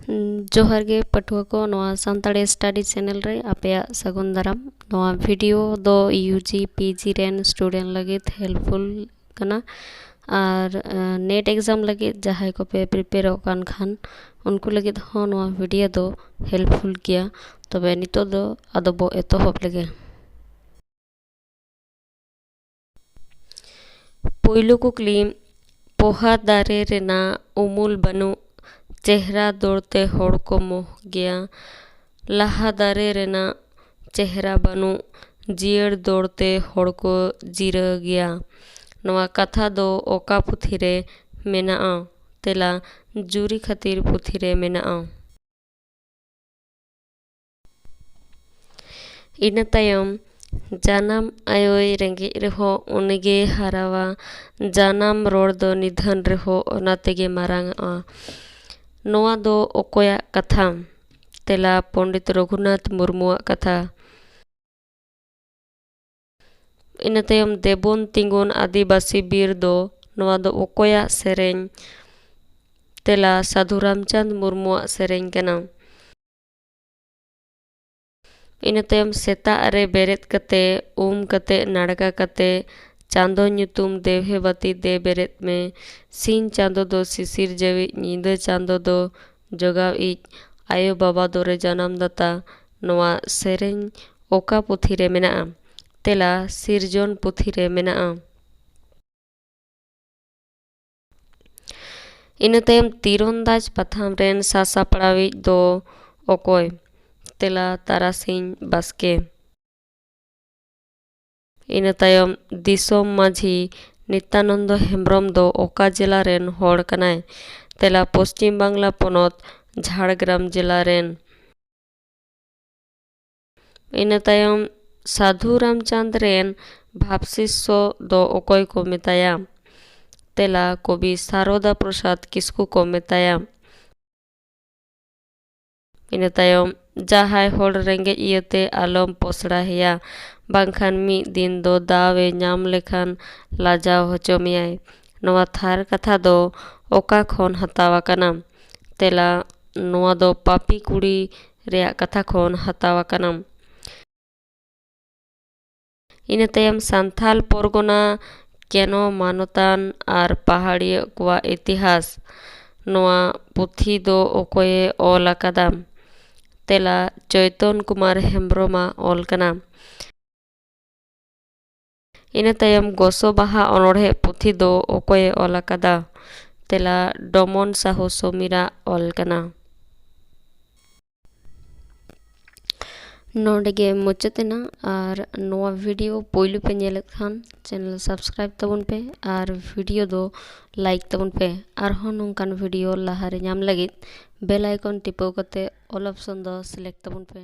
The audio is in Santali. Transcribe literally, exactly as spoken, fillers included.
ᱡᱚᱦᱟᱨ ᱜᱮ ᱯᱟᱹᱴᱷᱩᱣᱟᱹ ᱠᱚ, ᱱᱚᱣᱟ ᱥᱟᱱᱛᱟᱲᱤ study channel ᱨᱮ ᱟᱯᱮᱭᱟᱜ ᱥᱟᱹᱜᱩᱱ ᱫᱟᱨᱟᱢ᱾ ᱱᱚᱣᱟ video ᱫᱚ U G P G ᱨᱮᱱ student ᱞᱟᱹᱜᱤᱫ helpful ᱠᱟᱱᱟ, ᱟᱨ NET exam ᱞᱟᱹᱜᱤᱫ ᱡᱟᱦᱟᱸᱭ ᱠᱚᱯᱮ prepareᱚᱜ ᱠᱟᱱ ᱠᱷᱟᱱ, ᱩᱱᱠᱩ ᱞᱟᱹᱜᱤᱫ ᱦᱚᱸ ᱱᱚᱣᱟ video ᱫᱚ helpful ᱜᱮᱭᱟ᱾ ᱛᱚᱵᱮ ᱱᱤᱛᱚᱜ ᱫᱚ ᱟᱫᱚ ᱵᱚ ᱮᱛᱚᱦᱚᱵ ᱞᱮᱜᱮ᱾ ᱯᱳᱭᱞᱳ ᱠᱩᱠᱞᱤ, ᱯᱚᱦᱟ ᱫᱟᱨᱮ ᱨᱮᱱᱟᱜ ᱩᱢᱩᱞ ᱵᱟᱹᱱᱩᱜ, ᱪᱮᱦᱨᱟ ᱫᱚᱲ ᱛᱮ ᱦᱚᱲ ᱠᱚ ᱢᱚᱦ ᱜᱮᱭᱟ᱾ ᱞᱟᱦᱟ ᱫᱟᱨᱮ ᱨᱮᱱᱟᱜ ᱪᱮᱦᱨᱟ ᱵᱟᱹᱱᱩᱜ, ᱡᱤᱭᱟᱹᱲ ᱫᱚᱲ ᱛᱮ ᱦᱚᱲ ᱠᱚ ᱡᱤᱨᱟᱹ ᱜᱮᱭᱟ᱾ ᱱᱚᱣᱟ ᱠᱟᱛᱷᱟ ᱫᱚ ᱚᱠᱟ ᱯᱩᱛᱷᱤ ᱨᱮ ᱢᱮᱱᱟᱜᱼᱟ? ᱛᱮᱞᱟ, ᱡᱩᱨᱤ ᱠᱷᱟᱹᱛᱤᱨ ᱯᱩᱛᱷᱤ ᱨᱮ ᱢᱮᱱᱟᱜᱼᱟ᱾ ᱤᱱᱟᱹ ᱛᱟᱭᱚᱢ, ᱡᱟᱱᱟᱢ ᱟᱭᱳᱭ ᱨᱮᱸᱜᱮᱡ ᱨᱮᱦᱚᱸ ᱩᱱᱤᱜᱮ ᱦᱟᱨᱟᱣᱟ, ᱡᱟᱱᱟᱢ ᱨᱚᱲ ᱫᱚ ᱱᱤᱫᱷᱟᱹᱱ ᱨᱮᱦᱚᱸ ᱚᱱᱟ ᱛᱮᱜᱮ ᱢᱟᱨᱟᱝᱚᱜᱼᱟ᱾ ᱱᱚᱣᱟ ᱫᱚ ᱚᱠᱚᱭᱟᱜ ᱠᱟᱛᱷᱟ? ᱛᱮᱞᱟ, ᱯᱚᱱᱰᱤᱛ ᱨᱚᱜᱷᱩᱱᱟᱛᱷ ᱢᱩᱨᱢᱩᱣᱟᱜ ᱠᱟᱛᱷᱟ᱾ ᱤᱱᱟᱹ ᱛᱟᱭᱚᱢ, ᱫᱮᱵᱚᱱ ᱛᱤᱸᱜᱩᱱ ᱟᱹᱫᱤᱵᱟᱹᱥᱤ ᱵᱤᱨ ᱫᱚ, ᱱᱚᱣᱟ ᱫᱚ ᱚᱠᱚᱭᱟᱜ ᱥᱮᱨᱮᱧ? ᱛᱮᱞᱟ, ᱥᱟᱹᱫᱷᱩ ᱨᱟᱢᱪᱟᱸᱫᱽ ᱢᱩᱨᱢᱩᱣᱟᱜ ᱥᱮᱨᱮᱧ ᱠᱟᱱᱟ᱾ ᱤᱱᱟᱹ ᱛᱟᱭᱚᱢ, ᱥᱮᱛᱟᱜ ᱨᱮ ᱵᱮᱨᱮᱫ ᱠᱟᱛᱮ, ᱩᱢ ᱠᱟᱛᱮ, ᱱᱟᱲᱠᱟ ᱠᱟᱛᱮ, ᱪᱟᱸᱫᱚ ᱧᱩᱛᱩᱢ ᱫᱮᱣᱦᱮ ᱵᱟᱹᱛᱤ ᱫᱮ ᱵᱮᱨᱮᱫ ᱢᱮ᱾ ᱥᱤᱧ ᱪᱟᱸᱫᱚ ᱫᱚ ᱥᱤᱥᱤᱨ ᱡᱟᱹᱣᱤᱡ, ᱧᱤᱫᱟᱹ ᱪᱟᱸᱫᱚ ᱫᱚ ᱡᱚᱜᱟᱣᱤᱡ, ᱟᱭᱳ ᱵᱟᱵᱟ ᱫᱚᱨᱮ ᱡᱟᱱᱟᱢ ᱫᱟᱛᱟ᱾ ᱱᱚᱣᱟ ᱥᱮᱨᱮᱧ ᱚᱠᱟ ᱯᱩᱛᱷᱤ ᱨᱮ ᱢᱮᱱᱟᱜᱼᱟ? ᱛᱮᱞᱟ, ᱥᱤᱨᱡᱚᱱ ᱯᱩᱛᱷᱤ ᱨᱮ ᱢᱮᱱᱟᱜᱼᱟ᱾ ᱤᱱᱟᱹ ᱛᱟᱭᱚᱢ, ᱛᱤᱨᱚᱱᱫᱟᱡᱽ ᱯᱟᱛᱷᱟᱢ ᱨᱮᱱ ᱥᱟᱥᱟᱯᱲᱟᱣᱤᱡ ᱫᱚ ᱚᱠᱚᱭ? ᱛᱮᱞᱟ, ᱛᱟᱨᱟᱥᱤᱧ ᱵᱟᱥᱠᱮ᱾ ᱤᱱᱟᱹ ᱛᱟᱭᱚᱢ, ᱫᱤᱥᱚᱢ ᱢᱟᱹᱡᱷᱤ ᱱᱤᱛᱭᱟᱱᱚᱱᱫᱚ ᱦᱮᱢᱵᱨᱚᱢ ᱫᱚ ᱚᱠᱟ ᱡᱮᱞᱟ ᱨᱮᱱ ᱦᱚᱲ ᱠᱟᱱᱟᱭ? ᱛᱮᱞᱟ, ᱯᱚᱥᱪᱤᱢ ᱵᱟᱝᱞᱟ ᱯᱚᱱᱚᱛ, ᱡᱷᱟᱲᱜᱨᱟᱢ ᱡᱮᱞᱟ ᱨᱮᱱ᱾ ᱤᱱᱟᱹ ᱛᱟᱭᱚᱢ, ᱥᱟᱹᱫᱷᱩ ᱨᱟᱢᱪᱟᱸᱫᱽ ᱨᱮᱱ ᱵᱷᱟᱵᱽᱥᱤᱥᱥᱚ ᱫᱚ ᱚᱠᱚᱭ ᱠᱚ ᱢᱮᱛᱟᱭᱟ? ᱛᱮᱞᱟ, ᱠᱚᱵᱤ ᱥᱟᱨᱚᱫᱟ ᱯᱨᱚᱥᱟᱫᱽ ᱠᱤᱥᱠᱩ ᱠᱚ ᱢᱮᱛᱟᱭᱟ᱾ ᱤᱱᱟᱹ ᱛᱟᱭᱚᱢ, ᱡᱟᱦᱟᱸᱭ ᱦᱚᱲ ᱨᱮᱸᱜᱮᱡ ᱤᱭᱟᱹᱛᱮ ᱟᱞᱚᱢ ᱯᱚᱥᱲᱟ ᱦᱮᱭᱟ, ᱵᱟᱝᱠᱷᱟᱱ ᱢᱤᱫ ᱫᱤᱱ ᱫᱚ ᱫᱟᱣ ᱮ ᱧᱟᱢ ᱞᱮᱠᱷᱟᱱ ᱞᱟᱡᱟᱣ ᱦᱚᱪᱚ ᱢᱮᱭᱟᱭ᱾ ᱱᱚᱣᱟ ᱛᱷᱟᱨ ᱠᱟᱛᱷᱟ ᱫᱚ ᱚᱠᱟ ᱠᱷᱚᱱ ᱦᱟᱛᱟᱣ ᱟᱠᱟᱱᱟ? ᱛᱮᱞᱟ, ᱱᱚᱣᱟ ᱫᱚ ᱯᱟᱯᱤ ᱠᱩᱲᱤ ᱨᱮᱭᱟᱜ ᱠᱟᱛᱷᱟ ᱠᱷᱚᱱ ᱦᱟᱛᱟᱣ ᱟᱠᱟᱱᱟ᱾ ᱤᱱᱟᱹ ᱛᱟᱭᱚᱢ ᱥᱟᱱᱛᱷᱟᱞ ᱯᱚᱨᱜᱚᱱᱟ ᱠᱮᱱᱚ ᱢᱟᱱᱚᱛᱟᱱ ᱟᱨ ᱯᱟᱦᱟᱲᱤᱭᱟᱹ ᱠᱚᱣᱟᱜ ᱤᱛᱤᱦᱟᱥ᱾ ᱱᱚᱣᱟ ᱯᱩᱛᱷᱤ ᱫᱚ ᱚᱠᱚᱭᱮ ᱚᱞ ᱟᱠᱟᱫᱟ? ᱛᱮᱞᱟ, ᱪᱳᱭᱛᱚᱱ ᱠᱩᱢᱟᱨ ᱦᱮᱢᱵᱨᱚᱢᱟᱜ ᱚᱞ ᱠᱟᱱᱟ᱾ ᱤᱱᱟᱹ ᱛᱟᱭᱚᱢ ᱜᱚᱥᱚ ᱵᱟᱦᱟ ᱚᱱᱚᱬᱦᱮ ᱯᱩᱛᱷᱤ ᱫᱚ ᱚᱠᱚᱭᱮ ᱚᱞ ᱟᱠᱟᱫᱟ? ᱛᱮᱞᱟ, ᱰᱚᱢᱚᱱ ᱥᱟᱦᱩ ᱥᱚᱢᱤᱨᱟᱜ ᱚᱞ ᱠᱟᱱᱟ᱾ ᱱᱚᱰᱮ ᱜᱮ ᱢᱩᱪᱟᱹᱫ ᱮᱱᱟ᱾ ᱟᱨ ᱱᱚᱣᱟ video ᱯᱳᱭᱞᱳ ᱯᱮ ᱧᱮᱞᱮᱫ ᱠᱷᱟᱱ channel subscribe ᱛᱟᱵᱚᱱ ᱯᱮ ᱟᱨ video ᱫᱚ like ᱛᱟᱵᱚᱱ ᱯᱮ᱾ ᱟᱨᱦᱚᱸ ᱱᱚᱝᱠᱟᱱ video ᱞᱟᱦᱟᱨᱮ ᱧᱟᱢ ᱞᱟᱹᱜᱤᱫ bell icon ᱴᱤᱯᱟᱹᱣ ᱠᱟᱛᱮ all option ᱫᱚ select ᱛᱟᱵᱚᱱ ᱯᱮ᱾